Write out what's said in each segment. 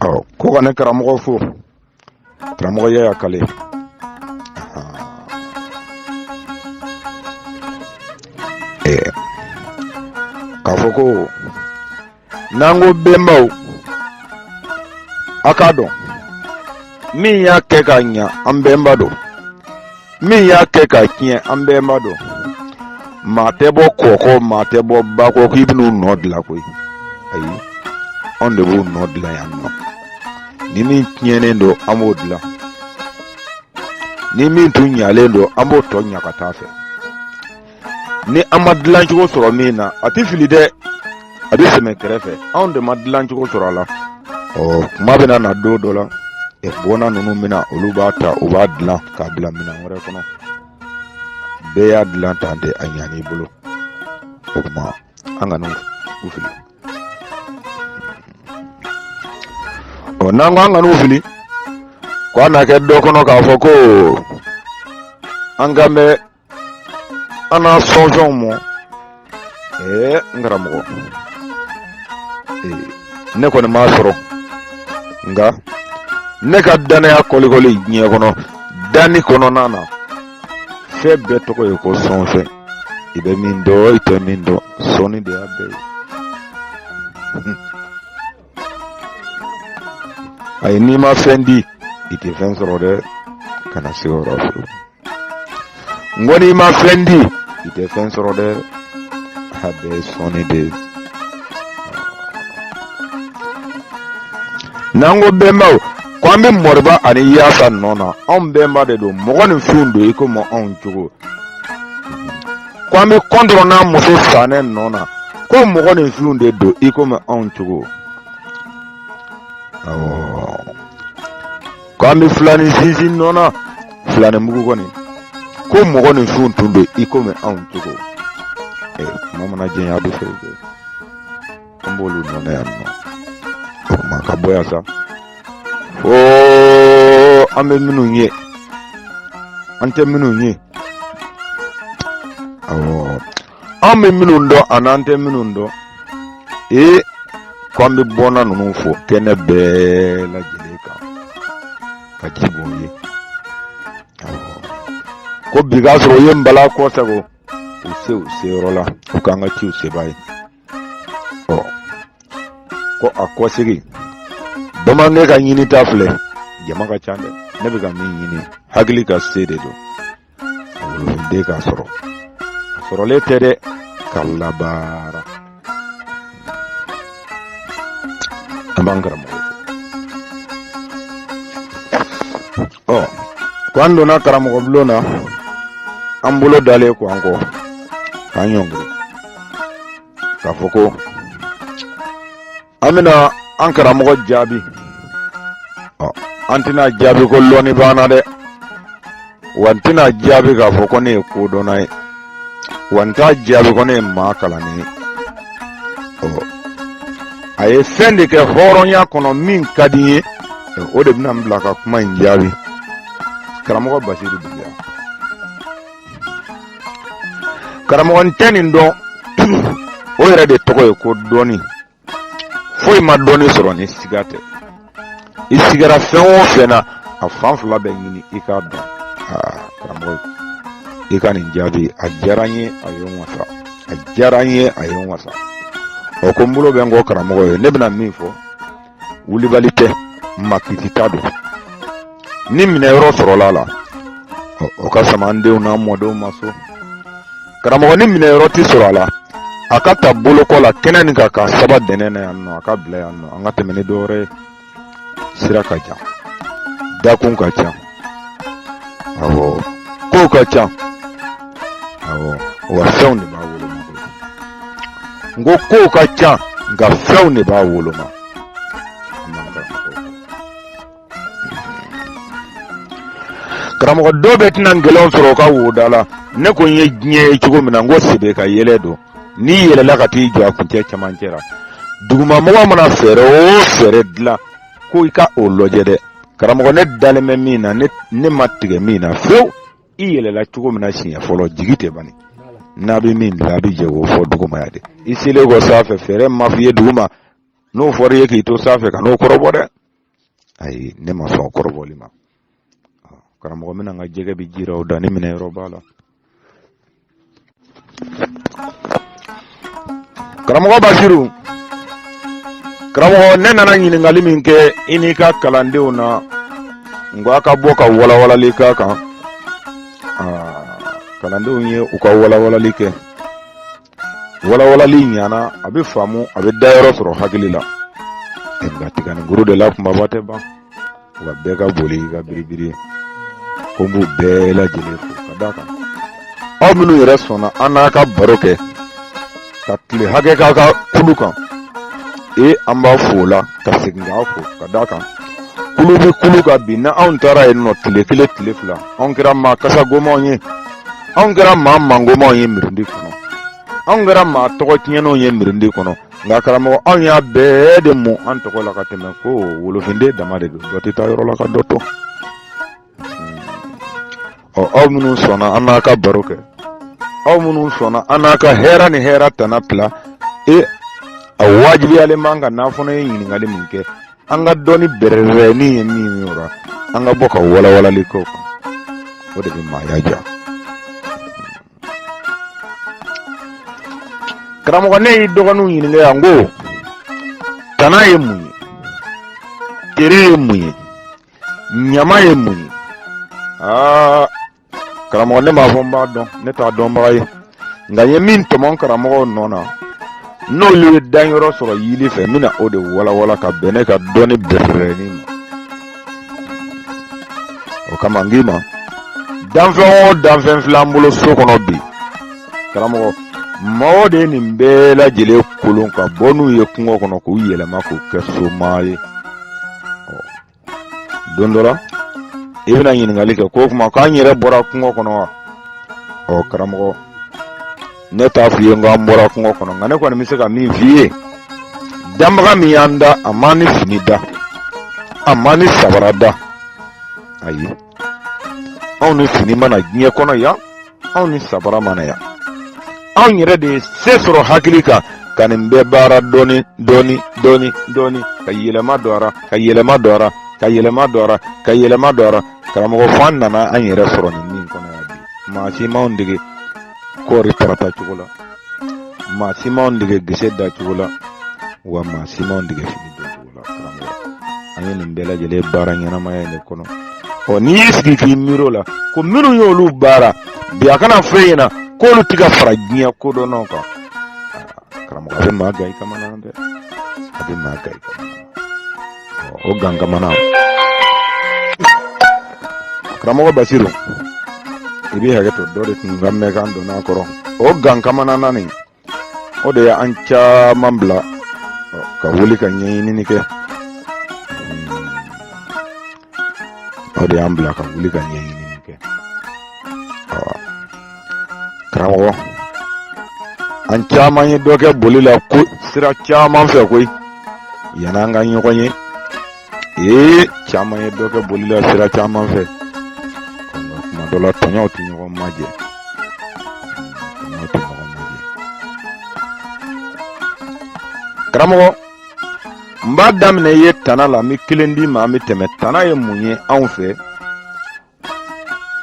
Ɔ, ko ka ne karamɔgɔ fo, karamɔgɔ Yaya Kale. Ɛɛ, k'a fɔ ko n'an ko bɛnbaw, a k'a dɔn min y'a kɛ ka ɲa, an bɛnba don. Min y'a kɛ ka tiɲɛ, an bɛnba don. Maa tɛ bɔ kɔkɔ, maa tɛ bɔ bakɔ k'i bɛn'u nɔ dilan koyi. Ayi, anw de b'u nɔ dilan yan nɔ. Ni min tiɲɛnen don, an b'o dilan. Ni min tun ɲalen don, an b'o tɔ ɲa ka taa fɛ. Ni an ma dilancogo sɔrɔ min na, a tɛ fili dɛ, a bɛ sɛmɛ kɛrɛfɛ. Anw de ma dilancogo sɔrɔ a la. Ɔ, kuma bɛna na don dɔ la, bɔnna ninnu bɛna, olu b'a ta, u b'a dilan k'a bila minɛn wɛrɛ kɔnɔ. Bɛɛ y'a dilan tan tɛ, a ɲan'i bolo. O tuma, an kana u fili. Ɔ, n'an ko an kana u fili, ko a na kɛ dɔ kɔnɔ k'a fɔ ko an kan bɛ an n'a sɔnfɛnw mɔ. Ɛɛ, n karamɔgɔ, ee, ne kɔni m'a sɔrɔ, nka ne ka dannaya kɔlikɔli diɲɛ kɔnɔ, danni kɔnɔna na, fɛn bɛɛ tɔgɔ ye ko sɔnfɛn. I bɛ min dɔn, i tɛ min dɔn, sɔnni de y'a bɛɛ ye. Ayi, n'i ma fɛn di, i tɛ fɛn sɔrɔ dɛ. Kana se o yɔrɔ fiyewu. N ko n'i ma fɛn di, i tɛ fɛn sɔrɔ dɛ. A bɛɛ ye sɔnni de ye. N'an ko bɛnbaw ko an bɛ mɔriba ani yaasa nɔ na, anw bɛnba de don. Mɔgɔninfinw don i komi anw cogo. Ko an bɛ kɔntɔrɔ n'a muso sanɛ nɔ na, ko mɔgɔninfinw de don i komi anw cogo. Awɔ, ko an bɛ filani sinsin nɔ na, filani mugu kɔni, ko mɔgɔninfinw tun don i komi anw cogo. Kuma mana jɛnya, a bɛ fɛ kɛ an b'olu nɔ na yan nɔ. O tuma, ka bɔ yan sa, fo an bɛ minnu ye, an tɛ minnu ye. Awɔ, an bɛ minnu dɔn ani an tɛ minnu dɔn. Ee, ko an bɛ bɔnna ninnu fo kɛnɛ bɛɛ lajɛlen kan ka ji b'u ye. Ko bi k'a sɔrɔ u ye nbala kɔsago, u se u seyɔrɔ la, u k'an ka ciw seba ye. Ɔ, ko a kɔsegin, bamanankɛ ka ɲinita filɛ, jama ka ca dɛ. Ne bɛ ka min ɲini, hakili ka se de don. A wolofinden k'a sɔrɔ, a sɔrɔlen tɛ dɛ, ka labaara. An b'an karamɔgɔ fo. Ɔ, ko an donna karamɔgɔ bulon na, an bolo dalen ko an kɔ, k'an ɲɔngiri k'a fɔ ko an bɛna an karamɔgɔ jaabi. Ɔ, an tɛna jaabi ko lɔnni b'an na dɛ. Wa n tɛna jaabi k'a fɔ ko ne ye kodɔnna ye. Wa n t'a jaabi ko ne ye maa kalannen ye. Ɔ, a ye fɛn de kɛ hɔrɔnya kɔnɔ min ka di n ye, o de bɛna n bila ka kuma in jaabi. Karamɔgɔ Basiru Dunbiya, karamɔgɔ, n tɛ nin dɔn, o yɛrɛ de tɔgɔ ye ko dɔnni. Foyi ma dɔnni sɔrɔ ni siga tɛ. I sigara fɛn o fɛn na, a fan fila bɛɛ ɲini i k'a dɔn. Aa, karamɔgɔ, i ka nin jaabi, a diyara n ye, a ye n wasa. A diyara n ye, a ye n wasa. Ɔ, ko n bolo bɛ n kɔ, karamɔgɔ ye. Ne bɛna min fɔ, wulibali tɛ, makitita don. Ni minɛyɔrɔ sɔrɔla a la, o ka sama an denw n'an mɔdenw ma so. Karamɔgɔ, ni minɛyɔrɔ tɛ sɔrɔ a la, a ka ta bolokɔ la kɛnɛ nin kan k'a saba dɛnɛ na yan nɔ, a ka bila yan nɔ, an ka tɛmɛ ni dɔwɛrɛ ye. Sira ka jan, dakun ka ca, awɔ, kow ka ca, awɔ, wa fɛnw de b'a woloma koyi. N ko kow ka ca, nka fɛnw de b'a woloma. Karamɔgɔ, dɔw bɛ tɛna gɛlɛnw sɔrɔ u ka woda la. Ne ko n ye diɲɛ ye cogo min na, n ko sebe ka yɛlɛ don. N'i yɛlɛla ka t'i jɔ a kuncɛ cɛmancɛ la, dugumamɔgɔ mana fɛɛrɛ o fɛɛrɛ dilan ko i ka o lajɛ dɛ. Karamɔgɔ, ne dalen bɛ min na, ne ma tigɛ min na fewu. I yɛlɛla cogo min na siɲɛ fɔlɔ, jigi tɛ bani. N'a bɛ min dilan, a bɛ jɛ k'o fɔ duguma yan de. I selen kɔ sanfɛ, fɛɛrɛ ma f'i ye duguma, n'o fɔra i ye k'i to sanfɛ, ka n'o kɔrɔbɔ dɛ. Ayi, ne ma sɔn kɔrɔbɔli ma. Karamɔgɔ, n bɛna n ka jɛgɛ bi ji ra, o danni minɛ yɔrɔ b'a la. Karamɔgɔ Basiru, karamɔgɔ, ne nana ɲininkali min kɛ i n'i ka kalandenw na, n ko a ka bɔ ka walawalali k'a kan. Kalandenw ye u ka walawalali kɛ, walawalali ɲana, a bɛ faamu, a bɛ dayɔrɔ sɔrɔ hakili la. Nka tiganikuru de la kunbaba tɛ ban wa, bɛɛ ka boli i ka biribiri ye. Ko n b'u bɛɛ lajɛlen fo ka d'a kan aw minnu yɛrɛ sɔnna an n'a ka baro kɛ ka tile hakɛ k'a ka kulu kan, e an b'a fo o la ka segin k'a fo ka d'a kan kulu bɛ kulu kan bi. Na anw taara yen nɔ tile kelen, tile fila, anw kɛra maa kasagomanw ye, anw kɛra maa mangomanw ye mirindi kɔnɔ, anw kɛra maa tɔgɔ tiɲɛnenw ye mirindi kɔnɔ. Nka karamɔgɔ, anw y'a bɛɛ de mun an tɔgɔ la ka tɛmɛ, ko wolofinden dama de don, dɔ tɛ taa yɔrɔ la ka dɔ to. Ɔ, aw minnu sɔnna an n'a ka baro kɛ, aw minnu sɔnna an n'a ka hɛrɛ ni hɛrɛ tana tila, e a wajibiyalen b'an kan n'an fana ye ɲininkali min kɛ, an ka dɔnni bɛrɛbɛrɛni ye min ye o la, an ka bɔ ka walawalali kɛ o kan. O de bɛ maaya diya. Karamɔgɔ, ne y'i dɔgɔninw ɲininka yan ko tana ye mun ye, tere ye mun ye, ɲama ye mun ye? Aa karamɔgɔ, ne m'a fɔ n b'a dɔn, ne t'a dɔnbaga ye, nka n ye min tɔmɔ n karamɔgɔw nɔ na, n'olu ye danyɔrɔ sɔrɔ yili fɛ, n bɛna o de walawala ka bɛn ne ka dɔnni bɛrɛbɛrɛni ma. O kama n k'i ma, danfɛn o danfɛn filɛ an bolo so kɔnɔ bi, karamɔgɔ, maaw de ye nin bɛɛ lajɛlen kolon ka bɔ n'u ye kungo kɔnɔ k'u yɛlɛma k'u kɛ somaa ye. Don dɔ la i bɛna ɲininkali kɛ k'o tuma k'an yɛrɛ bɔra kungo kɔnɔ wa? Ɔ karamɔgɔ, ne t'a f'i ye n k'an bɔra kungo kɔnɔ, nka ne kɔni bɛ se ka min f'i ye, danbaga min y'an da, a m'an ni fini da, a m'an ni sabara da. Ayi, anw ni fini ma na diɲɛ kɔnɔ yan, anw ni sabara ma na yan. Anw yɛrɛ de ye se sɔrɔ hakili kan ka nin bɛɛ baara dɔɔni dɔɔni dɔɔni dɔɔni, ka yɛlɛma don a ra, ka yɛlɛma don a ra, ka yɛlɛma don a ra, ka yɛlɛma don a ra. Karamɔgɔ, fo an nana an yɛrɛ sɔrɔ nin min kɔnɔ yan bi, maa si m'anw dege kɔɔri parata cogo la, maa si m'anw dege gese da cogo la, wa maa si m'anw dege fini don cogo la. Karamɔgɔ, an ye nin bɛɛ lajɛlen baara ɲɛnamaya in de kɔnɔ. Ɔ, n'i y'i sigi k'i miiri o la ko minnu y'olu baara bi, a kana fɔ e ɲɛna k'olu tɛ ka fara diɲɛ kodɔnnaw kan. Karamɔgɔ, a bɛ maa gan i kamana dɛ, a bɛ maa gan i kamana. O gan kamana, karamɔgɔ Basiru, i bɛ hakɛ to, dɔ de tun ka mɛnkan donna a kɔrɔ. O gan kamana na nin, o de ye an caman bila ka wuli ka ɲɛɲinini kɛ. O de y'an bila ka wuli ka ɲɛɲinini kɛ. Karamɔgɔ, an caman ye dɔ kɛ boli la ko sira caman fɛ koyi, yan'an ka ɲɔgɔn ye. Ee, caman ye dɔ kɛ boli la sira caman fɛ, nka kuma dɔ la tɔɲɔw tɛ ɲɔgɔn majɛ, tɔɲɔw tɛ ɲɔgɔn majɛ. Karamɔgɔ, n b'a daminɛ i ye tana la, n bɛ kelen d'i ma, an bɛ tɛmɛ. Tana ye mun ye anw fɛ?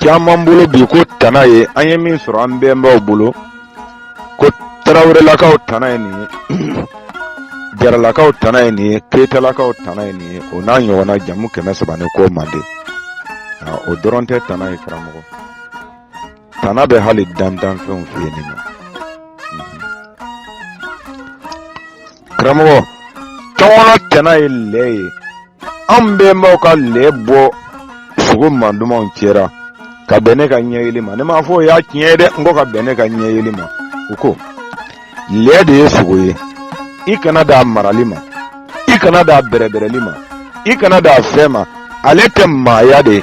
Caman bolo bi ko tana ye an ye min sɔrɔ an bɛnbaw bolo, ko tarawelelakaw tana ye nin ye, jaralakaw tana ye nin ye, keyitalakaw tana ye nin ye, o n'a ɲɔgɔnna jamu 300 ni kɔ mande. O dɔrɔn tɛ tana ye karamɔgɔ. Tana bɛ hali dantanfɛnw fɛ yen nɔ. Karamɔgɔ, tɔnkɔnɔ tana ye lɛ ye. Anw bɛnbaw ka lɛ bɔ sogo mandumanw cɛra ka bɛn ne ka ɲɛyeli ma. Ne m'a fɔ o y'a tiɲɛ ye dɛ, n ko ka bɛn ne ka ɲɛyeli ma. U ko lɛ de ye sogo ye, i kana d'a marali ma, i kana d'a bɛrɛbɛrɛli ma, i kana d'a fɛn ma. Ale tɛ maaya de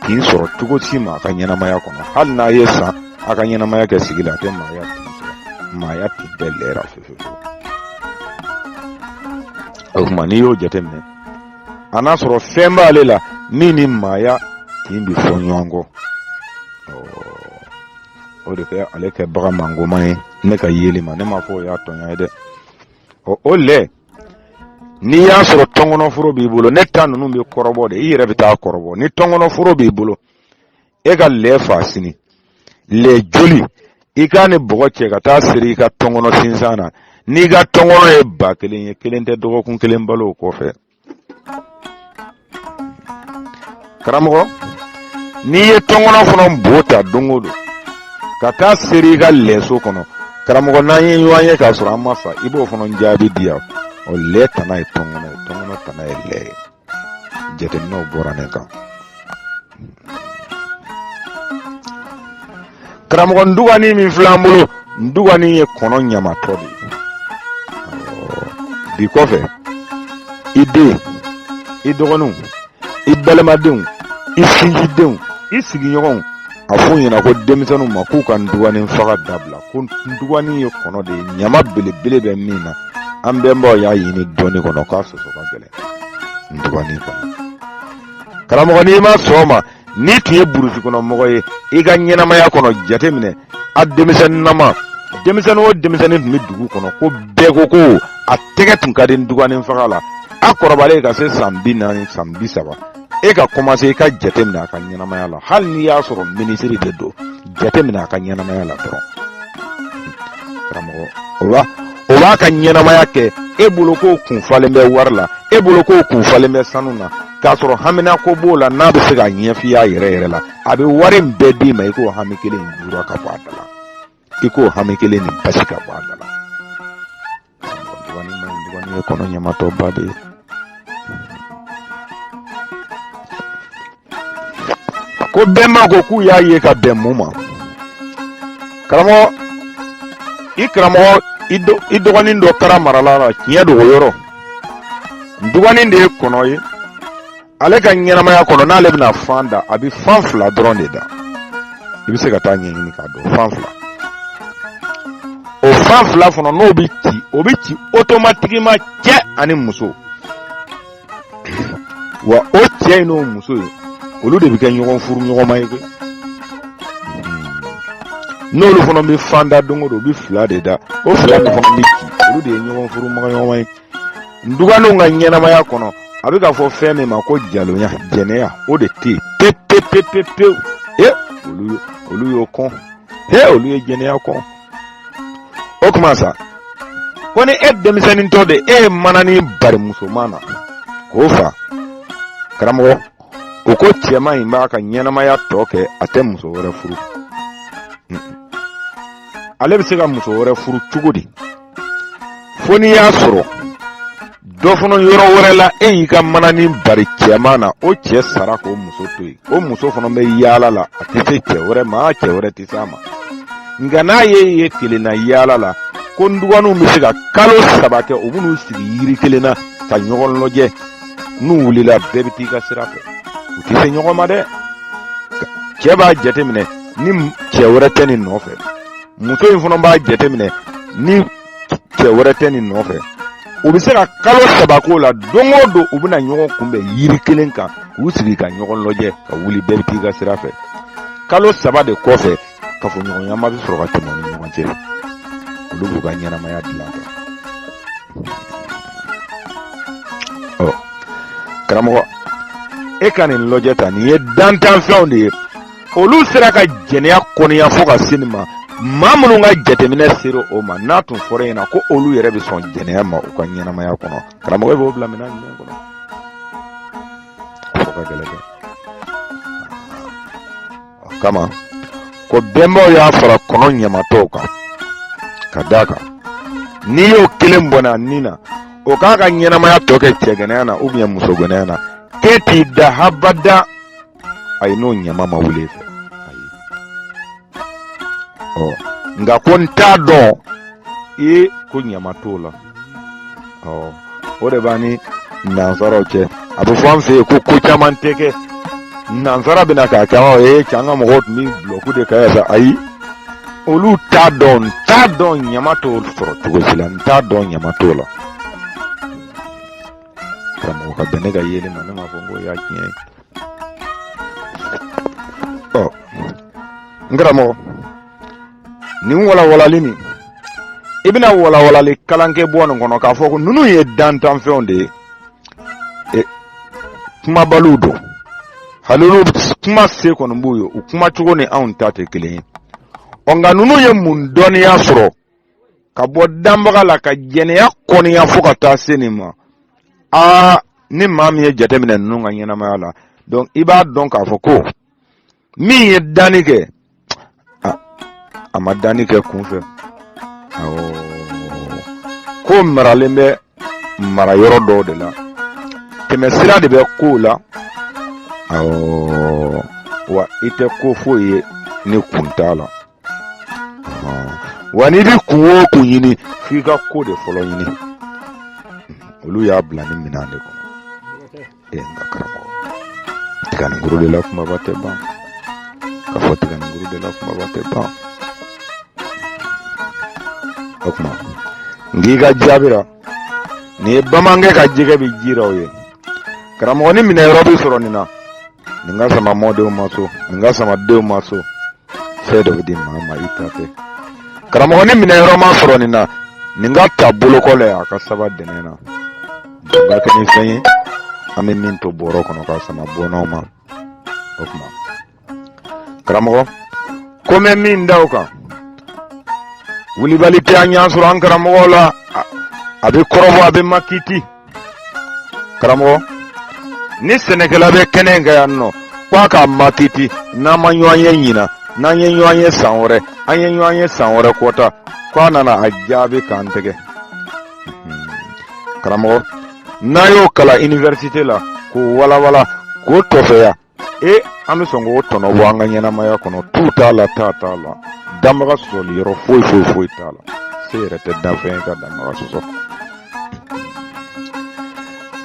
k'i sɔrɔ cogo si ma a ka ɲɛnamaya kɔnɔ. Hali n'a ye san a ka ɲɛnamaya kɛ sigi la, a tɛ maaya tin sɔrɔ. Maaya tin tɛ lɛ ra fewu. O tuma n'i y'o jateminɛ, a n'a sɔrɔ fɛn b'ale la min ni maaya tin bɛ fɔ ɲɔgɔn kɔ, o de kɛ ale kɛ bagan mangoma ye ne ka yeli ma. Ne m'a fɔ o y'a tɔɲɔ ye dɛ. Ɔ, o lɛ, N'i y'a sɔrɔ tɔnkɔnɔforo b'i bolo, ne ta ninnu bɛ kɔrɔbɔ de, i yɛrɛ bɛ taa kɔrɔbɔ. Ni tɔnkɔnɔforo b'i bolo, e ka lɛ fa sini, lɛ joli, i k'a ni bɔgɔ cɛ ka taa seri i ka tɔnkɔnɔ sinsan na. N'i ka tɔnkɔnɔ ye 1000 ye, kelen tɛ dɔgɔkun kelen balo o kɔfɛ. Karamɔgɔ, n'i ye tɔnkɔnɔ fana bo ta don o don ka taa seri i ka lɛso kɔnɔ, karamɔgɔ, n'an ye ɲɔgɔn ye k'a sɔrɔ an ma sa, i b'o fana jaabi di yan. Ɔ, lɛ tana ye tɔnkɔnɔ ye, tɔnkɔnɔ tana ye lɛ ye. Jateminɛw bɔra ne kan. Karamɔgɔ, nduganin min filɛ an bolo, nduganin ye kɔnɔ ɲamatɔ de ye. Bi kɔfɛ, i den, i dɔgɔninw, i balimadenw, i sinjidenw, i sigiɲɔgɔnw, a f'u ɲɛna ko denmisɛnninw ma k'u ka nduganin faga dabila, ko nduganin ye kɔnɔ de ye, ɲama belebele bɛ min na. An bɛnbaw y'a ɲini dɔɔni kɔnɔ k'a sɔsɔ ka gɛlɛn nduganin kɔnɔ. Karamɔgɔ, n'i ma sɔn o ma, n'i tun ye burusi kɔnɔ mɔgɔ ye i ka ɲɛnamaya kɔnɔ, jateminɛ a denmisɛnninnama, denmisɛnnin o denmisɛnnin tun bɛ dugu kɔnɔ, ko bɛɛ ko ko a tɛgɛ tun ka di nduganin faga la. A kɔrɔbalen ka se san 40, san 30, e ka commencer i ka jateminɛ a ka ɲɛnamaya la. Hali n'i y'a sɔrɔ minisiri de don, jateminɛ a ka ɲɛnamaya la dɔrɔn. Karamɔgɔ, o b'a ka ɲɛnamaya kɛ e bolo k'o kun falen bɛ wari la, e bolo k'o kun falen bɛ sanu na, k'a sɔrɔ haminako b'o la. N'a bɛ se k'a ɲɛf'i y'a yɛrɛ yɛrɛ la, a bɛ wari in bɛɛ d'i ma, i k'o hami kelen in jura ka bɔ a da la, i k'o hami kelen nin basi ka bɔ a da la. Dɔgɔnin man ɲi, dɔgɔnin ye kɔnɔ ɲamatɔba de ye. Ko bɛnba ko k'u y'a ye ka bɛn mun ma? Karamɔgɔ, i karamɔgɔ, i dɔgɔnin dɔ kara marala la, tiɲɛ don o yɔrɔ. Dɔgɔnin de ye kɔnɔ ye. Ale ka ɲɛnamaya kɔnɔ, n'ale bɛna fan da, a bɛ fan fila dɔrɔn de da. I bɛ se ka taa ɲɛɲini k'a dɔn, fan fila. O fan fila fana, n'o bɛ ci, o bɛ ci automatiquement cɛ ani muso. Wa o cɛ in n'o muso ye, olu de bɛ kɛ ɲɔgɔn furu ɲɔgɔnma ye koyi. N'olu fana bɛ fan da don o don, u bɛ fila de da. O fila min fana bɛ ci, olu de ye ɲɔgɔn furu ɲɔgɔnma ye. Nduganinw ka ɲɛnamaya kɔnɔ, a bɛ ka fɔ fɛn min ma ko jalonya, jɛnɛya, o de tɛ yen pe pe pe pe pewu. E, olu y'o kɔn. He, olu ye jɛnɛya kɔn. O tuma sa, ko ni e denmisɛnnintɔ de, e ye manani bari musoman na k'o fa, karamɔgɔ, o ko cɛman in b'a ka ɲɛnamaya tɔ kɛ, a tɛ muso wɛrɛ furu. Ale bɛ se ka muso wɛrɛ furu cogo di? Fo n'i y'a sɔrɔ dɔ fana yɔrɔ wɛrɛ la, e y'i ka manani bari cɛman na, o cɛ sara k'o muso to yen. O muso fana bɛ yaala la, a tɛ se cɛ wɛrɛ ma, cɛ wɛrɛ tɛ se a ma. Nka n'a ye ye kelenna yaala la, ko nduganinw bɛ se ka kalo 3 kɛ, u bɛn'u sigi yiri kelen na ka ɲɔgɔn lajɛ. N'u wulila, bɛɛ bɛ t'i ka sira fɛ, u tɛ se ɲɔgɔn ma dɛ. Cɛ b'a jateminɛ ni cɛ wɛrɛ tɛ nin nɔfɛ, muso in fana b'a jateminɛ ni cɛ wɛrɛ tɛ nin nɔfɛ. U bɛ se ka kalo 3 k'o la. Don o don, u bɛna ɲɔgɔn kunbɛn yiri kelen kan k'u sigi ka ɲɔgɔn lajɛ, ka wuli, bɛɛ bɛ t'i ka sira fɛ. Kalo 3 de kɔfɛ, kafoɲɔgɔnya ma bɛ sɔrɔ ka tɛmɛ u ni ɲɔgɔn cɛ. Olu b'u ka ɲɛnamaya dilan tan. Ɔ karamɔgɔ, e ka nin lajɛ ta, nin ye dantanfɛnw de ye. Olu sera ka jɛnɛya kɔniya fo ka se nin ma. Maa minnu ka jateminɛ sera o ma, n'a tun fɔra ɲɛna ko olu yɛrɛ bɛ sɔn jɛnɛya ma u ka ɲɛnamaya kɔnɔ, karamɔgɔ, e b'o bila minɛn jumɛn kɔnɔ? Fo ka gɛlɛn dɛ. O kama ko bɛnbaw y'a fara kɔnɔ ɲamatɔw kan, ka d'a kan n'i y'o kelen bɔnɛ a ni na, o k'a ka ɲɛnamaya tɔ kɛ cɛgɛnɛya na ou bien musogɛnɛya na, k'e t'i da habada. Ayi, n'o ɲama ma wuli e fɛ, ayi. Ɔ nka ko n t'a dɔn ee, ko ɲama t'o la. Ɔ o de b'an ni nansaraw cɛ. A bɛ fɔ an fɛ yen ko ko caman tɛ kɛ, nansara bɛna k'a kɛ. Ɔ ee, cɛ, an ka mɔgɔw tun bɛ bulɔku de kan yan sa. Ayi, olu t'a dɔn. N t'a dɔn, ɲama t'o sɔrɔ cogo si la. N t'a dɔn, ɲama t'o la. Karamɔgɔ, ka bɛn ne ka yeli ma, ne m'a fɔ n k'o y'a tiɲɛ ye. Ɔ n karamɔgɔ, nin walawalali nin, I bɛna walawalali kalan kɛ bɔ nin kɔnɔ k'a fɔ ko ninnu ye dantanfɛnw de ye, kumabaliw don, hali n'u kuma se kɔni b'u ye, u kumacogo ni anw ta tɛ kelen ye. Ɔ nka ninnu ye mun dɔnniya sɔrɔ ka bɔ danbaga la ka jɛnɛya kɔniya fo ka taa se nin ma? Aa, ni maa min ye jateminɛ ninnu ka ɲɛnamaya la, donc i b'a dɔn k'a fɔ ko min ye danni kɛ, a ma danni kɛ kunfɛ. Awɔ, ko maralen bɛ mara yɔrɔ dɔw de la, tɛmɛsira de bɛ kow la. Awɔ, wa i tɛ ko foyi ye ni kun t'a la. Wa n'i bɛ kun o kun ɲini, f'i ka ko de fɔlɔ ɲini. Olu y'a bila nin minɛn de kɔnɔ. E n ka karamɔgɔ, tiganikuru de la kumaba tɛ ban, k'a fɔ tiganikuru de la kumaba tɛ ban. O tuma n k'i ka jaabi la, nin ye bamanankɛ ka jɛgɛ bɛ ji la o ye. Karamɔgɔ, ni minɛyɔrɔ bɛ sɔrɔ nin na, nin ka sama mɔdenw ma so, nin ka sama denw ma so. Fɛn dɔ bɛ di maa ma, i ta tɛ. Karamɔgɔ, ni minɛyɔrɔ ma sɔrɔ nin na, nin ka ta bolokɔ la a ka saba dɛnɛ na. Nin ka kɛ ni fɛn ye an bɛ min to bɔrɔ kɔnɔ ka sama bɔnnaw ma. O tuma karamɔgɔ, ko n bɛ min da o kan, wulibali tɛ an ɲɛ sɔrɔ an karamɔgɔ la. A bɛ kɔrɔbɔ, a bɛ makiti. Karamɔgɔ, ni sɛnɛkɛla bɛ kɛnɛ in kan yan nɔ ko a k'a makiti, n'an ma ɲɔgɔn ye ɲinan, n'an ye ɲɔgɔn ye san wɛrɛ, an ye ɲɔgɔn ye san wɛrɛ kɔta, ko a nana a jaabi k'an tɛgɛ. Karamɔgɔ, n'a y'o kalan université la k'o walawala k'o tɔfɛya, e an bɛ sɔn k'o tɔnɔ bɔ an ka ɲɛnamaya kɔnɔ. Tu t'a la, ta t'a la, danbaga sɔsɔli yɔrɔ foyi foyi foyi t'a la. Se yɛrɛ tɛ danfɛn ye ka danbaga sɔsɔ.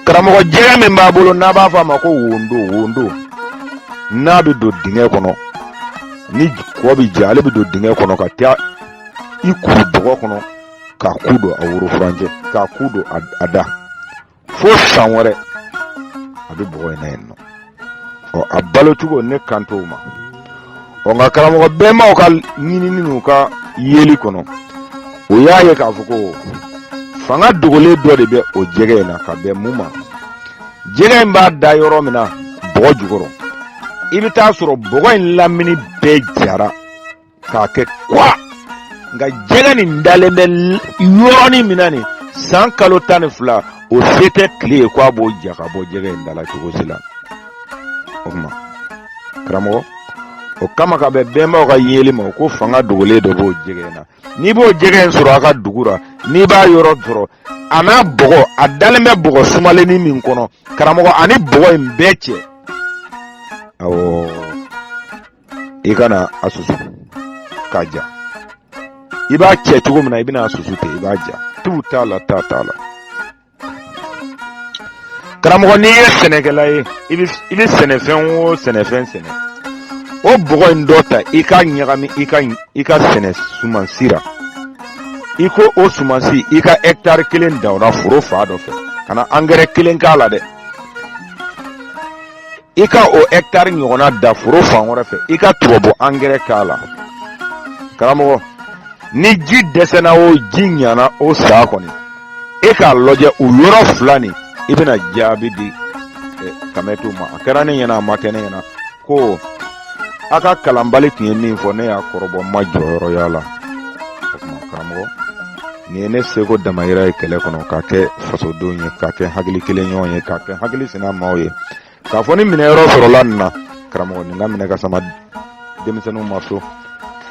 Karamɔgɔ, jɛgɛ min b'a bolo n'a b'a fɔ a ma ko wondo, wondo n'a bɛ don dingɛ kɔnɔ ni kɔ bɛ ja, ale bɛ don dingɛ kɔnɔ ka taa i kuru bɔgɔ kɔnɔ k'a ku don a woro furancɛ, k'a ku don a da fo san wɛrɛ, a bɛ bɔgɔ in na yen nɔ. Ɔ a balo cogo ne kan t'o ma. Ɔ nka karamɔgɔ, bɛnbaw ka ɲinini n'u ka yeli kɔnɔ, o y'a ye k'a fɔ ko fanga dogolen dɔ de bɛ o jɛgɛ in na. Ka bɛn mun ma? Jɛgɛ in b'a da yɔrɔ min na bɔgɔ jukɔrɔ, i bɛ taa sɔrɔ bɔgɔ in lamini bɛɛ jara k'a kɛ kwa, nka jɛgɛ nin dalen bɛ yɔrɔnin min na nin san kalo 12, o se tɛ tile ye ko a b'o ja ka bɔ jɛgɛ in da la cogo si la. O tuma karamɔgɔ, o kama ka bɛn bɛnbaw ka yeli ma, o ko fanga dogolen dɔ b'o jɛgɛ in na. N'i b'o jɛgɛ in sɔrɔ a ka dugu la, n'i b'a yɔrɔ sɔrɔ, a n'a bɔgɔ, a dalen bɛ bɔgɔ sumalennin min kɔnɔ, karamɔgɔ, ani bɔgɔ in bɛɛ cɛ, awɔ, i ka na a susu k'a ja. I b'a cɛ cogo min na, i bɛna a susu ten, i b'a ja. Tu t'a la, ta t'a la. Karamɔgɔ, n'i ye sɛnɛkɛla ye, i bɛ sɛnɛfɛn o sɛnɛfɛn sɛnɛ, o bɔgɔ in dɔ ta, i k'a ɲagami i ka sɛnɛ sumansi ra. I ko o sumansi, i ka hɛkitari kelen dan o la foro fan dɔ fɛ, ka na angɛrɛ kelen k'a la dɛ. I ka o hɛkitari ɲɔgɔnna da foro fan wɛrɛ fɛ, i ka tubabu angɛrɛ k'a la. Karamɔgɔ, ni ji dɛsɛna o, ji ɲana o, saa kɔni, e k'a lajɛ o yɔrɔ fila nin, i bɛna jaabi di kamɛtiw ma. A kɛra ne ɲɛna, a ma kɛ ne ɲɛna ko a ka kalanbali tun ye min fɔ, ne y'a kɔrɔbɔ, n ma jɔyɔrɔ y'a la. O tuma karamɔgɔ, nin ye ne seko damayira ye kɛlɛ kɔnɔ, k'a kɛ fasodenw ye, k'a kɛ hakili kelen ɲɔgɔn ye, k'a kɛ hakili sina maaw ye, k'a fɔ ni minɛyɔrɔ sɔrɔla nin na, karamɔgɔ, nin ka minɛ ka sama denmisɛnninw ma so.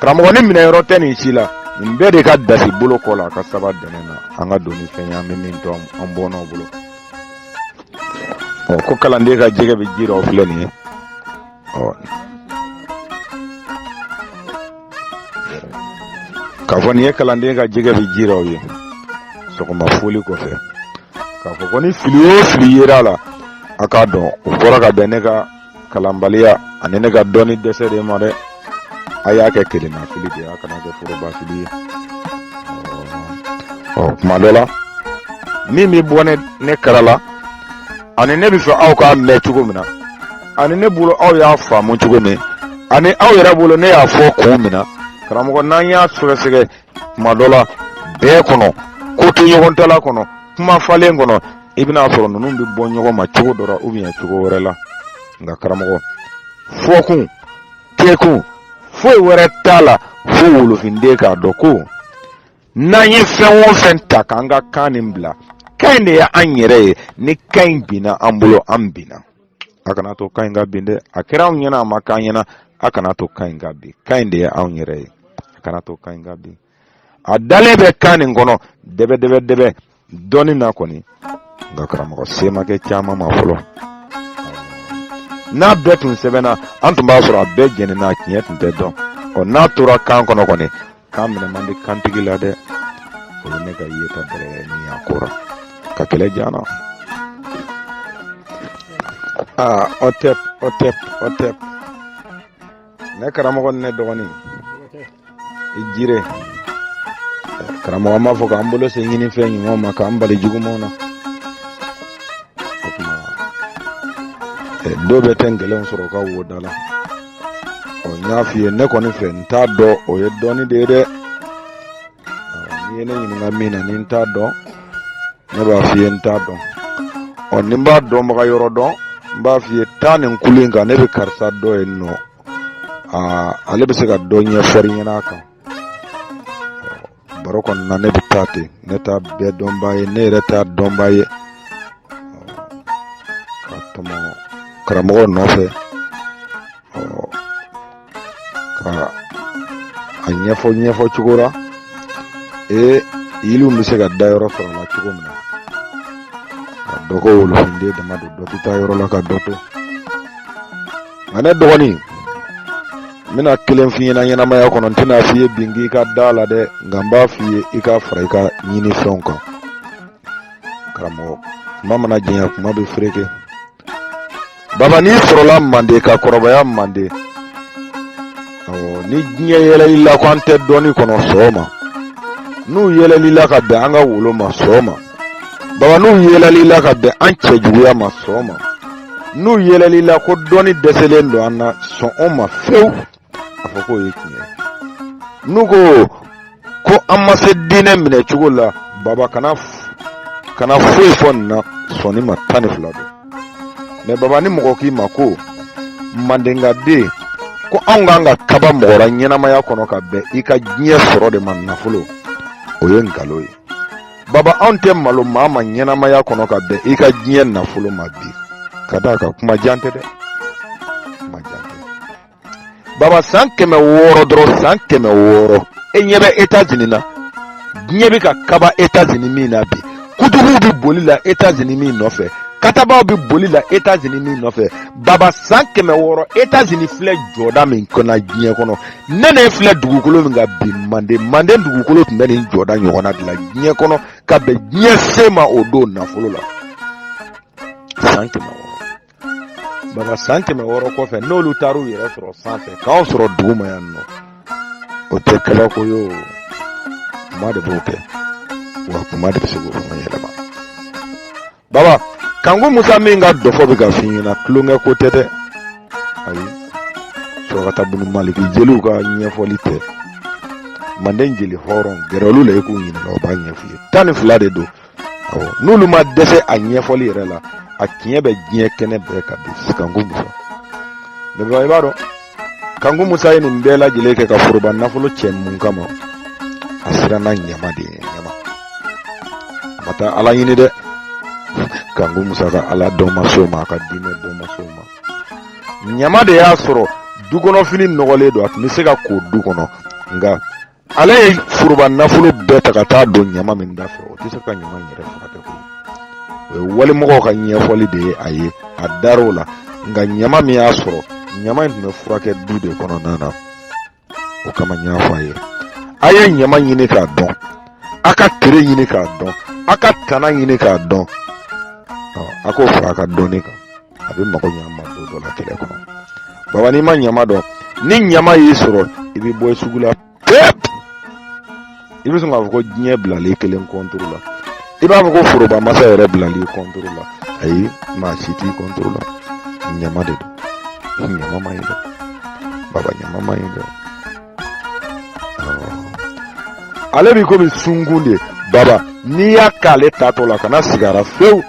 Karamɔgɔ, ni minɛyɔrɔ tɛ nin si la, nin bɛɛ de ka dasi bolo kɔ la, a ka saba dɛnɛ na, an ka don ni fɛn ye an bɛ min to an bɔnnaw bolo. Ɔ ko kalanden ka jɛgɛ bɛ ji rɔ, o filɛ nin ye. Ɔ k'a fɔ nin ye kalanden ka jɛgɛ bɛ ji rɔ ye sɔgɔma foli kɔfɛ, k'a fɔ ko ni fili o fili yera a la, a k'a dɔn o bɔra ka bɛn ne ka kalanbaliya ani ne ka dɔnni dɛsɛ de ma dɛ. A y'a kɛ kelenna fili de ye, a kana kɛ foroba fili ye. Ɔ kuma dɔ la, min bɛ bɔ ne kara la, ani ne bɛ fɛ aw k'a mɛn cogo min na, ani ne bolo aw y'a faamu cogo min, ani aw yɛrɛ bolo ne y'a fɔ kun min na, karamɔgɔ, n'an y'a sɛgɛsɛgɛ kuma dɔ la, bɛɛ kɔnɔ, ko to ɲɔgɔn tala kɔnɔ, kuma falen kɔnɔ, i bɛna sɔrɔ ninnu bɛ bɔ ɲɔgɔn ma cogo dɔ la ou bien cogo wɛrɛ la. Nka karamɔgɔ, fɔkun kɛkun foyi wɛrɛ t'a la fo wolofinden k'a dɔn ko n'an ye fɛn o fɛn ta k'an ka kan nin bila, kan in de ye an yɛrɛ ye. Ni kan in binna an bolo, an binna. A kana to kan in ka bin dɛ. A kɛra anw ɲɛna, a ma k'an ɲɛna, a kana to kan in ka bin. Kan in de ye anw yɛrɛ ye, a kana to kan in ka bin. A dalen bɛ kan nin kɔnɔ dɛbɛ dɛbɛ dɛbɛ dɔɔni na kɔni. Nka karamɔgɔ, se ma kɛ caman ma fɔlɔ. N'a bɛɛ tun sɛbɛnna, an tun b'a sɔrɔ a bɛɛ jɛnina, a tiɲɛ tun tɛ dɔn. Ɔ, n'a tora kan kɔnɔ kɔni, kan minɛ man di kantigi la dɛ. O ye ne ka yeta bɛrɛ ye min y'a ko ra ka kɛlɛ jana. Aa, ɔtɛp ɔtɛp ɔtɛp, ne karamɔgɔ ni ne dɔgɔnin i jire karamɔgɔ, an b'a fɔ k'an bolo se ɲinifɛn ɲumanw ma, k'an bali jugumanw na. O tuma dɔw bɛ tɛ gɛlɛnw sɔrɔ u ka wo da la. Ɔ, n y'a f'i ye, ne kɔni fɛ, n t'a dɔn, o ye dɔnni de ye dɛ. N'i ye ne ɲininka min na ni n t'a dɔn, ne b'a f'i ye n t'a dɔn. Ɔ, ni n b'a dɔnbaga yɔrɔ dɔn, n b'a f'i ye taa nin kulu in kan, ne bɛ karisa dɔn yen nɔ, aa, ale bɛ se ka dɔ ɲɛfɔ i ɲɛna a kan. Baro kɔni na, ne bɛ taa ten, ne t'a bɛɛ dɔnbaa ye, ne yɛrɛ t'a dɔnbaa ye, ka tɔmɔ karamɔgɔ nɔfɛ ka a ɲɛfɔ ɲɛfɔ cogo la ee yiriw bɛ se ka da yɔrɔ sɔrɔ a la cogo min na, ka dɔ ko wolofinden dama don, dɔ tɛ taa yɔrɔ la ka dɔ to. Nka ne dɔgɔnin, n bɛna kelen f'i ɲɛna ɲɛnamaya kɔnɔ. N tɛna f'i ye bi k'i ka da la dɛ, nka n b'a f'i ye i k'a fara i ka ɲinifɛnw kan. Karamɔgɔ, kuma mana janya, kuma bɛ fereke. Baba, n'i sɔrɔla Manden ka kɔrɔbaya Manden, awɔ, ni diɲɛ yɛlɛl'i la ko an tɛ dɔnni kɔnɔ, sɔgɔma n'u yɛlɛl'i la ka bɛn an ka wolo ma, sɔgɔma baba, n'u yɛlɛl'i la ka bɛn an cɛjuguya ma, sɔgɔma n'u yɛlɛl'i la ko dɔnni dɛsɛlen don an na, sɔn o ma fewu, a fɔ k'o ye tiɲɛ ye. N'u ko ko an ma se diinɛ minɛ cogo la, baba, kana foyi fɔ nin na, sɔnni ma 12 don. Mɛ baba, ni mɔgɔ k'i ma ko mandenkaden, ko anw kan ka kaba mɔgɔ la ɲɛnamaya kɔnɔ ka bɛn i ka diɲɛ sɔrɔ de ma, nafolo, o ye nkalon ye. Baba, anw tɛ malo maa ma ɲɛnamaya kɔnɔ ka bɛn i ka diɲɛ nafolo ma bi, ka d'a kan kuma jan tɛ dɛ, kuma jan tɛ. Baba, san 600 dɔrɔn, san 600, e ɲɛ bɛ États-Unis na, diɲɛ bɛ ka kaba États-Unis min na bi, kutubuw bɛ boli la États-Unis min nɔfɛ, katabaw bɛ boli la États-Unis min nɔfɛ. Baba, san 600, États-Unis filɛ jɔda min kɔnɔ diɲɛ kɔnɔ, ne ne filɛ dugukolo min kan bi, Manden dugukolo tun bɛ nin jɔda ɲɔgɔnna de la diɲɛ kɔnɔ ka bɛn diɲɛ se ma o don nafolo la, san 600. Baba, san 600 kɔfɛ, n'olu taar'u yɛrɛ sɔrɔ sanfɛ k'anw sɔrɔ duguma yan nɔ, o tɛ kabako ye. O kuma de b'o kɛ, wa kuma de bɛ se k'o fana yɛlɛma. Baba, Kanku Musa min ka dɔfɔ bɛ ka f'i ɲɛna, tulonkɛ ko tɛ dɛ, ayi. Surakata bunu Maliki jeliw ka ɲɛfɔli tɛ. Manden jeli hɔrɔn, gɛrɛ olu la i k'u ɲininka, o b'a ɲɛf'i ye. 12 de don. Awɔ, n'olu ma dɛsɛ a ɲɛfɔli yɛrɛ la, a tiɲɛ bɛ diɲɛ kɛnɛ bɛɛ kan bi. Kanku Musa, mɛ i b'a dɔn Kanku Musa ye nin bɛɛ lajɛlen kɛ ka foroba nafolo cɛ mun kama? A siranna ɲama de ye, ɲama. A ma taa Ala ɲini dɛ. Kanku Musa ka Ala dɔn ma s'o ma, a ka diinɛ dɔn ma s'o ma. Ɲama de y'a sɔrɔ dukɔnɔfini nɔgɔlen don, a tun bɛ se ka ko du kɔnɔ, nka ale ye foroba nafolo bɛɛ ta ka taa don ɲama min da fɛ, o tɛ se ka ɲama in yɛrɛ furakɛ koyi. O ye walimɔgɔw ka ɲɛfɔli de ye a ye, a dar'o la. Nka ɲama min y'a sɔrɔ, ɲama in tun bɛ furakɛ du de kɔnɔna na. O kama n y'a fɔ a ye, a ye ɲama ɲini k'a dɔn, a ka tere ɲini k'a dɔn, a ka tana ɲini k'a dɔn, a k'o fara a ka dɔnni kan, a bɛ mago ɲɛ a ma don dɔ la kɛlɛ kɔnɔ. Baba, n'i ma ɲama dɔn, ni ɲama y'i sɔrɔ, i bɛ bɔ sugu la pep, i bɛ sɔn k'a fɔ ko diɲɛ bilalen kelen kɔntoro la, i b'a fɔ ko foroba masa yɛrɛ bilalen kɔntoro la. Ayi, maa si t'i kɔntoro la, ɲama de don. Ɲama man ɲi dɛ, baba, ɲama man ɲi dɛ. Ale b'i komi sunkun de baba, n'i y'a k'ale taatɔ la, kana siga a ra fewu,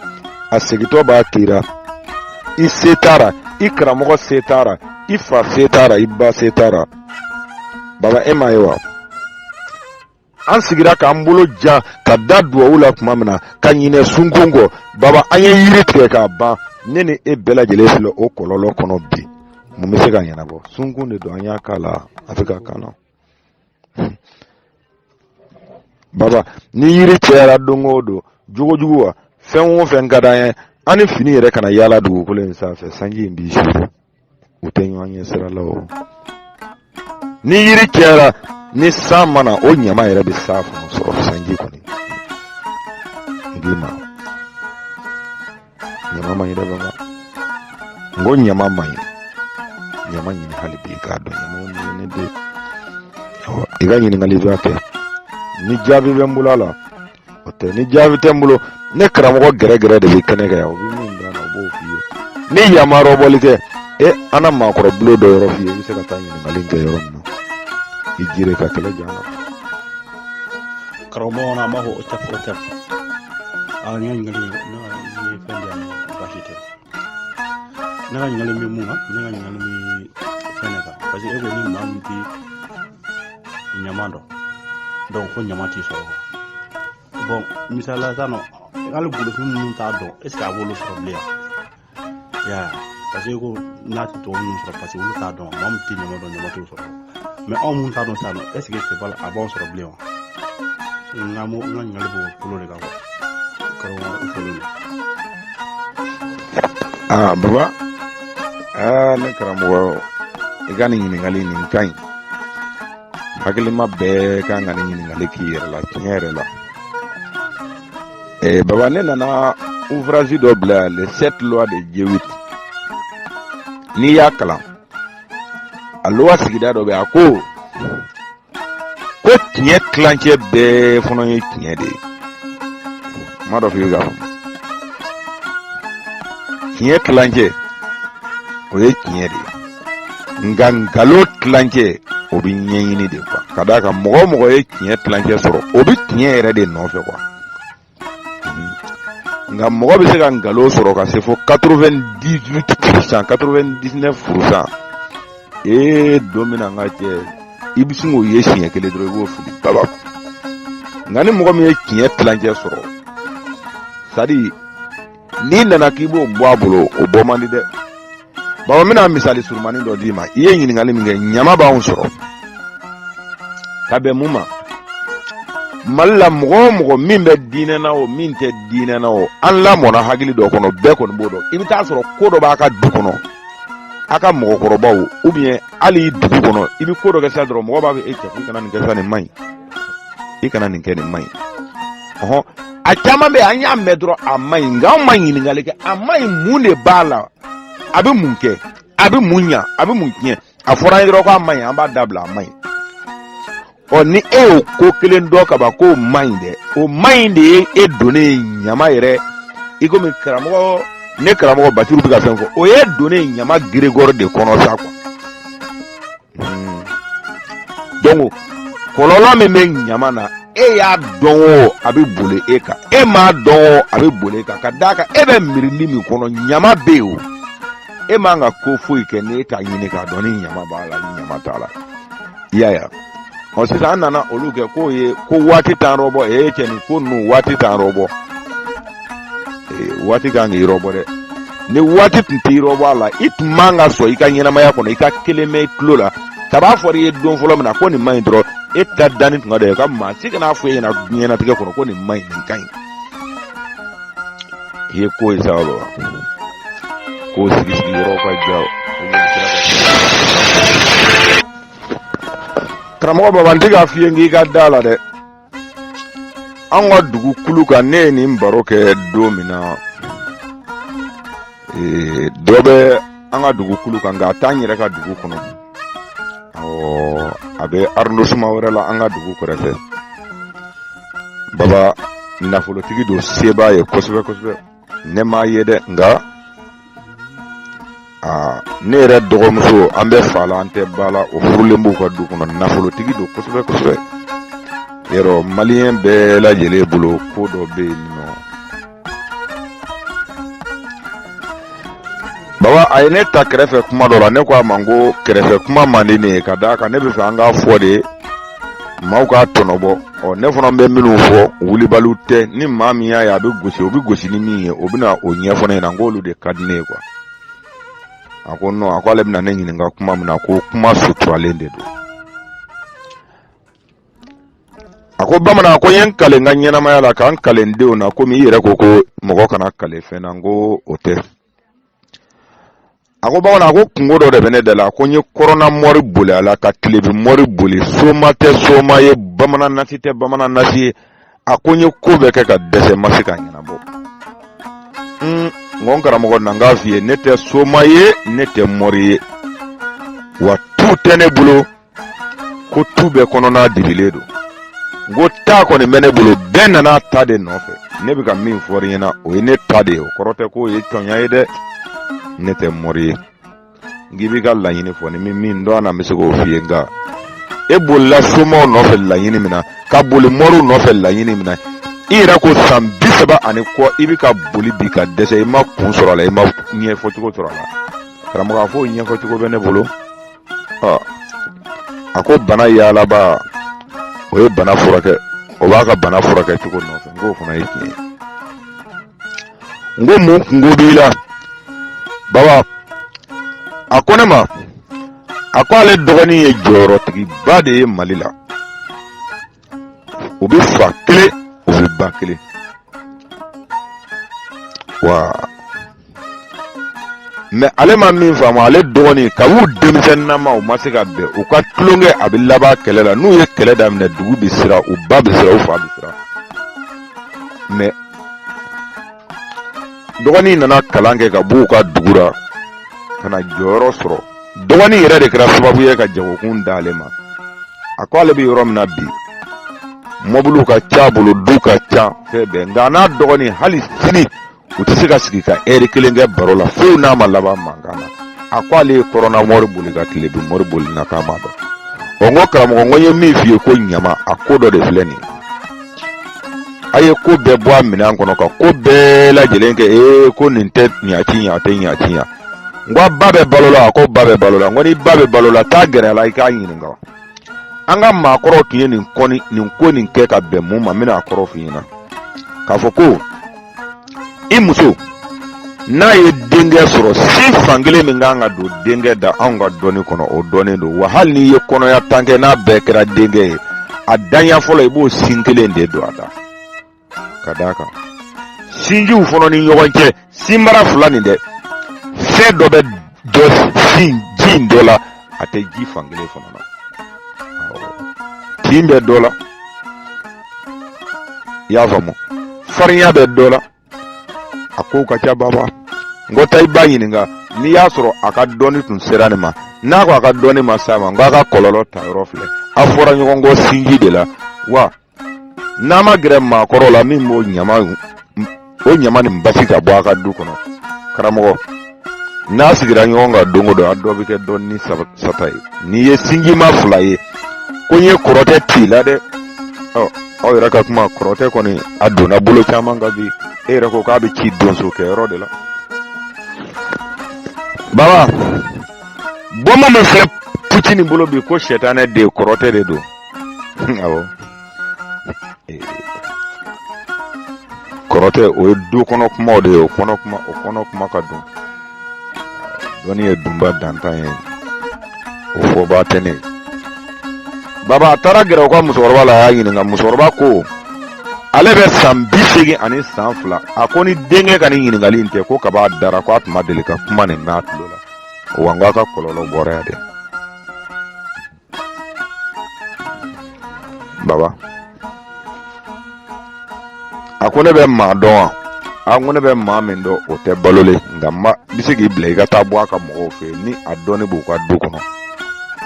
a segintɔ b'a k'i ra. I se t'a ra, i karamɔgɔ se t'a ra, i fa se t'a ra, i ba se t'a ra. Baba, e m'a ye wa, an sigira k'an bolo jan ka da duwawu la tuma min na ka ɲinɛ sunkun kɔ, baba, an ye yiri tigɛ k'a ban. Ne ni e bɛɛ lajɛlen filɛ o kɔlɔlɔ kɔnɔ bi. Mun bɛ se ka ɲɛnabɔ? Sunkun de don, an y'a k'a la, a bɛ ka kan na. Baba, ni yiri cayara don o don, jogojugu wa, fɛn o fɛn ka d'an ye, an ni fini yɛrɛ kana yaala dugukolo in sanfɛ, sanji in b'i suuru, u tɛ ɲɔgɔn ɲɛ sira la. O ni yiri cayara, ni san ma na, o ɲama yɛrɛ bɛ san fana sɔrɔ. Sanji kɔni n k'i ma, ɲama man ɲi dɛ baba. N ko ɲama man ɲi. Ɲama ɲini hali bi k'a dɔn ɲama ye mun ye. Ne den, i ka ɲininkali b'a kɛ, ni jaabi bɛ n bolo a la, o tɛ. Ni jaabi tɛ n bolo, ne karamɔgɔ gɛrɛgɛrɛ de bɛ kɛnɛ kan yan, o bɛ min dɔn a la, o b'o f'i ye. Ni yamaruya bɔli kɛ, e an na maakɔrɔ bulon dɔ yɔrɔ f'i ye, i bɛ se ka taa ɲininkali kɛ yɔrɔ min na, i jire ka kɛlɛ jan na. Karamɔgɔ, an b'a fɔ o tɛ, o tɛ. A n ka ɲininkali, ne ka ye fɛn di yan, baasi tɛ. Ne ka ɲininkali bɛ mun kan? Ne ka ɲininkali bɛ fɛn de kan, parce que e ko ni maa min tɛ ɲama dɔn, donc ko ɲama t'i sɔrɔ quoi. Bon, misali la sisan nɔ, hali golofin minnu t'a dɔn, est ce que a b'olu sɔrɔ bilen wa? Ya, parce que ko n'a tɛ tubabu ninnu sɔrɔ, parce que olu t'a dɔn. Maa min tɛ ɲama dɔn, ɲama t'o sɔrɔ. Mais anw mun t'a dɔn sisan nɔ, est ce que c'est pas a b'anw sɔrɔ bilen wa? N ka n ka ɲininkali b'o kolo de kan quoi. Karamɔgɔ, i fɔlen don. Aa baba, aa ne karamɔgɔ, i ka nin ɲininkali nin ka ɲi. Hakilima bɛɛ kan ka nin ɲininkali k'i yɛrɛ la, tiɲɛ yɛrɛ la. Eh, baba, ne nana ouvrage dɔ bila yan, les sept lois de Djewit. N'i y'a kalan, a loi sigida dɔ bɛ, a ko ko tiɲɛ tilancɛ bɛɛ fana ye tiɲɛ de ye. N m'a dɔn f'i bɛ k'a faamu. Tiɲɛ tilancɛ, o ye tiɲɛ de ye, nka nkalon tilancɛ, o bɛ ɲɛɲini de quoi. Ka d'a kan mɔgɔ o mɔgɔ ye tiɲɛ tilancɛ sɔrɔ, o bɛ tiɲɛ yɛrɛ de nɔfɛ quoi. Nka mɔgɔ bɛ se ka nkalon sɔrɔ ka se fo 98%, 99%. Ee, don min na n ka cɛ, i bɛ sin k'o ye siɲɛ kelen dɔrɔn, i b'o fili baba. Nka ni mɔgɔ min ye tiɲɛ tilancɛ sɔrɔ, c'est à dire n'i nana k'i b'o bɔ a bolo, o bɔ man di dɛ. Baba, n bɛna misali surumani dɔ d'i ma. I ye ɲininkali min kɛ, ɲama b'anw sɔrɔ ka bɛn mun ma Mali la? Mɔgɔ o mɔgɔ min bɛ diinɛ na o, min tɛ diinɛ na o, an lamɔna hakili dɔ kɔnɔ, bɛɛ kɔni b'o dɔn. I bɛ taa sɔrɔ ko dɔ b'a ka du kɔnɔ, a ka mɔgɔkɔrɔbaw ou bien hali dugu kɔnɔ, i bɛ ko dɔ kɛ sisan dɔrɔn, mɔgɔ b'a fɔ e cɛ, i kana nin kɛ sa, nin man ɲi, i kana nin kɛ, nin man ɲi. Ɔhɔn, a caman bɛ yen, an y'a mɛn dɔrɔn a man ɲi, nka anw ma ɲininkali kɛ a man ɲi, mun de b'a la, a bɛ mun kɛ, a bɛ mun ɲa, a bɛ mun tiɲɛ. A fɔra an ye dɔrɔn k'a man ɲi, an b'a dabila, a man ɲi. Ɔ, ni e y'o ko kelen dɔn kaban k'o man ɲi dɛ, o man ɲi de ye e donnen ye ɲama yɛrɛ. I komi karamɔgɔ, ne karamɔgɔ Basiru bɛ ka fɛn fɔ, o ye donnen ɲama geregɔrɔ de kɔnɔ sa quoi. Donc kɔlɔlɔ min bɛ ɲama na, e y'a dɔn o, a bɛ boli e kan, e m'a dɔn o, a bɛ boli e kan. Ka d'a kan e bɛ miirili min kɔnɔ, ɲama bɛ yen o, e man ka ko foyi kɛ n'e t'a ɲini k'a dɔn ni ɲama b'a la, ni ɲama t'a la. I y'a ye? Ɔ, sisan an nana olu kɛ k'o ye ko waati t'an rɔbɔ. Ee cɛ, nin ko ninnu waati t'an rɔbɔ. Ee, waati kan k'i rɔbɔ dɛ. Ni waati tun t'i rɔbɔ a la, i tun man ka sɔn i ka ɲɛnamaya kɔnɔ i ka kelen mɛn i tulo la. Kab'a fɔra i ye don fɔlɔ min na ko nin man ɲi dɔrɔn, e ta danni tun ka dɔ ye ka maa si kana fɔ e ɲɛna diɲɛnatigɛ kɔnɔ ko nin man ɲi, nin ka ɲi. I ye ko ye sa wa, ko sigi sigi yɔrɔ ka jan. Karamɔgɔ baba, n tɛ k'a f'i ye k'i ka da la dɛ. An ka dugu kulu kan, ne ye nin baro kɛ don min na, dɔ bɛ an ka dugu kulu kan, nka a t'an yɛrɛ ka dugu kɔnɔ. Awɔ, a bɛ arrondissement wɛrɛ la an ka dugu kɛrɛfɛ. Baba, nafolotigi don, se b'a ye kosɛbɛ kosɛbɛ. Ne m'a ye dɛ, nka aa, ne yɛrɛ dɔgɔmuso, an bɛ fa la, an tɛ ba la, o furulen b'u ka du kɔnɔ. Nafolotigi don kosɛbɛ kosɛbɛ. Yɔrɔ maliyɛn bɛɛ lajɛlen bolo ko dɔ bɛ yen nɔ. Baba a ye ne ta kɛrɛfɛ kuma dɔ la, ne ko a ma n ko kɛrɛfɛ kuma man di ne ye, ka d'a kan ne bɛ fɛ an k'a fɔ de maaw k'a tɔnɔbɔ. Ɔ ne fana bɛ minnu fɔ wulibaliw tɛ, ni maa min y'a ye a bɛ gosi, o bɛ gosi ni min ye, o bɛna o ɲɛfɔ ne ɲɛna, n k'olu de ka di ne ye quoi. A ko non, a ko ale bɛna ne ɲininka kuma min na, ko kuma suturalen de don. A ko bamanan, ko n ye n kale n ka ɲɛnamaya la, ka n kale n denw na, komi i yɛrɛ ko ko mɔgɔ kana kale fɛn na, n ko o tɛ. A ko bamanan, a ko kunko dɔ de bɛ ne da la, ko n ye kɔrɔnna mɔri boli a la, ka tilebin mɔri boli, soma tɛ soma ye, bamanan nasi tɛ bamanan nasi ye. A ko n ye ko bɛɛ kɛ ka dɛsɛ, n ma se k'a ɲɛnabɔ. N ko n karamɔgɔ, na n k'a f'i ye, ne tɛ soma ye, ne tɛ mɔri ye, wa tu tɛ ne bolo ko tu bɛɛ kɔnɔna dibilen don. N ko ta kɔni bɛ ne bolo, bɛɛ nana ta de nɔfɛ. Ne bɛ ka min fɔ i ɲɛna, o ye ne ta de ye, o kɔrɔ tɛ k'o ye tɔnya ye dɛ. Ne tɛ mɔri ye. N k'i b'i ka laɲini fɔ, ni min min dɔn na, n bɛ se k'o f'i ye. Nka e bolila somaw nɔfɛ laɲini min na, ka boli mɔriw nɔfɛ laɲini min na, i yɛrɛ ko san 30 ani kɔ i bɛ ka boli bi ka dɛsɛ, i ma kun sɔrɔ a la, i ma ɲɛfɔcogo sɔrɔ a la. Karamɔgɔ, a fɔ o ɲɛfɔcogo bɛ ne bolo. Ɔ a ko bana yaalaba, o ye bana furakɛ, o b'a ka bana furakɛ cogo nɔfɛ. N k'o fana ye tiɲɛ ye. N ko mun kunko b'i la baba? A ko ne ma, a ko ale dɔgɔnin ye jɔyɔrɔtigiba de ye Mali la, u bɛ fa kelen, u bɛ ba kelen, wa mais ale ma min faamu, ale dɔgɔnin kab'u denmisɛnninnama u ma se ka bɛn, u ka tulonkɛ a bɛ laban kɛlɛ la. N'u ye kɛlɛ daminɛ, dugu bɛ siran, u ba bɛ siran, u fa bɛ siran. Mais dɔgɔnin nana kalan kɛ ka b'u ka dugu la ka na jɔyɔrɔ sɔrɔ. Dɔgɔnin yɛrɛ de kɛra sababu ye ka jagokun d'ale ma. A ko ale bɛ yɔrɔ min na bi, mɔbiliw ka ca bolo, du ka ca, fɛn bɛɛ, nka n'a dɔgɔnin hali sini u tɛ se ka sigi ka ɛri kelen kɛ baro la fewu n'a ma laban mankan na. A ko ale ye kɔrɔnna mɔri boli ka tilebin mɔri boli na k'a ma dɔn. Ɔ n ko karamɔgɔ, n ko n ye min f'i ye ko ɲama, a ko dɔ de filɛ nin ye. A ye ko bɛɛ bɔ a minɛn kɔnɔ ka ko bɛɛ lajɛlen kɛ, ee ko nin tɛ ɲaci ɲa, tɛ ɲaci ɲa. N ko a ba bɛ balo la? A ko ba bɛ balo la. N ko ni ba bɛ balo la, taa gɛrɛ a la i k'a ɲininka. An ka maakɔrɔw tun ye nin kɔni nin ko nin kɛ ka bɛn mun ma, n bɛna a kɔrɔ f'i ɲɛna k'a fɔ ko i muso n'a ye denkɛ sɔrɔ, sin fankelen min kan ka don denkɛ da, anw ka dɔnni kɔnɔ o dɔnnen don. Wa hali n'i ye kɔnɔya tan kɛ, n'a bɛɛ kɛra denkɛ ye, a danya fɔlɔ i b'o sin kelen de don a da, ka d'a kan sinjiw fana ni ɲɔgɔn cɛ, sinbara fila nin dɛ, fɛn dɔ bɛ dɔ sin ji in dɔ la, a tɛ ji fankelen fana na, tin bɛ dɔ la, i y'a faamu, farinya bɛ dɔ la, a kow ka ca baba. N ko taa i ba ɲininka n'i y'a sɔrɔ a ka dɔnni tun sera nin ma. N'a ko a ka dɔnni ma s'a ma, n ko a ka kɔlɔlɔ ta yɔrɔ filɛ, a fɔra ɲɔgɔn kɔ sinji de la. Wa n'a ma gɛrɛ maakɔrɔ la min b'o ɲama o ɲama nin basi ka bɔ a ka du kɔnɔ, karamɔgɔ, n'a sigira ɲɔgɔn kan don o don, a dɔ bɛ kɛ dɔ ni sata ye. N'i ye sinjima fila ye, ko n ye kɔrɔtɛ t'i la dɛ. Ɔ aw yɛrɛ ka kuma, kɔrɔtɛ kɔni a donna bolo caman kan bi. E yɛrɛ ko k'a bɛ ci donso kɛyɔrɔ de la. Baba, bɔnbɔn min filɛ Putin bolo bi, ko sɛtanɛ de kɔrɔtɛ de don. Awɔ, kɔrɔtɛ o ye du kɔnɔ kumaw de ye, o kɔnɔ kuma, o kɔnɔ kuma ka dun. Dɔnni ye dunba dantan ye, o fɔbaa tɛ ne ye. Baba, a taara gɛrɛ u ka musokɔrɔba la, a y'a ɲininka. Musokɔrɔba ko ale bɛ san 82 san, a ko ni denkɛ ka nin ɲininkali in tɛ, ko kab'a dara ko a tun ma deli ka kuma nin mɛn a tulo la. Wa n ko a ka kɔlɔlɔ bɔra yan dɛ. Baba, a ko ne bɛ maa dɔn wa? A ko ne bɛ maa min dɔn, o tɛ balolen, nka n bɛ se k'i bila i ka taa bɔ a ka mɔgɔw fɛ yen, ni a dɔnni b'u ka du kɔnɔ,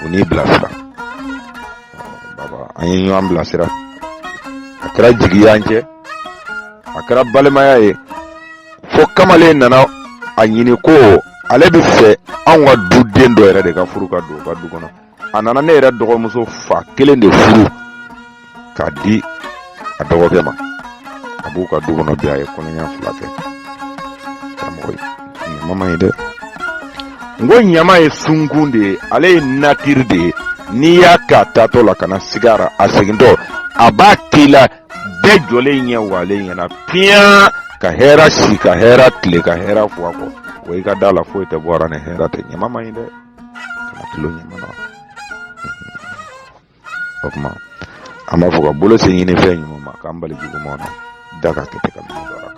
u n'i bilasira. Baba, an ye ɲɔgɔn bilasira, a kɛra jigi y'an cɛ, a kɛra balimaya ye, fo kamalen nana a ɲini ko ale bɛ fɛ anw ka duden dɔ yɛrɛ de ka furu ka don u ka du kɔnɔ. A nana ne yɛrɛ dɔgɔmuso fa kelen de furu. k'a di a dɔgɔkɛ ma. A b'u ka du kɔnɔ bi, a ye kɔnɔɲɛ 2 kɛ. Karamɔgɔ, ɲama man ɲi dɛ. N ko ɲama ye sunkun de ye, ale ye nature de ye. N'i y'a k'a taatɔ la, kana siga a ra, a segintɔ a b'a k'i la bɛɛ jɔlen ɲɛ walen ɲɛna piyan, ka hɛra si, ka hɛra tile, ka hɛra fɔ a kɔ. Wa i ka da la, foyi tɛ bɔ a ra ni hɛra tɛ. Ɲama man ɲi dɛ, kana tulon ɲama na. O tuma an b'a fɔ ka bolo se ɲini fɛn ɲuman ma, k'an bali juguman na, da ka kɛ ten ka minɛ baara.